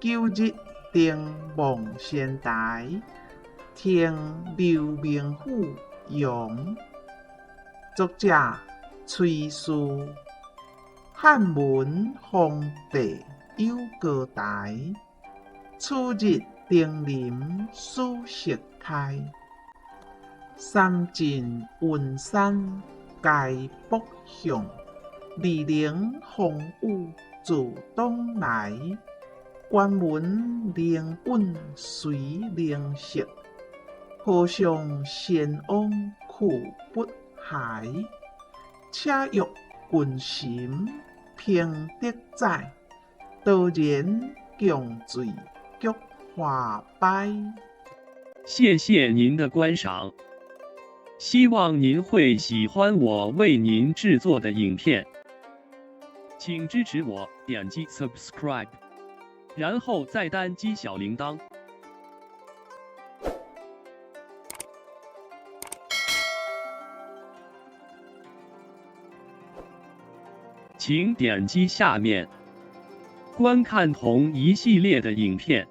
九日登望仙台，停劉明府陽。作者崔氏，漢文皇帝有高台，此日登臨始釋開。三晉雲山皆北向，二陵風雨自東來。關門靈韻隨靈色，和尚仙翁去不骸。且欲群神評德載，多然共醉菊花白。謝謝您的觀賞，希望您會喜歡我為您製作的影片，請支持我點擊 subscribe，然後再單擊小鈴鐺。請點擊下面觀看同一系列的影片。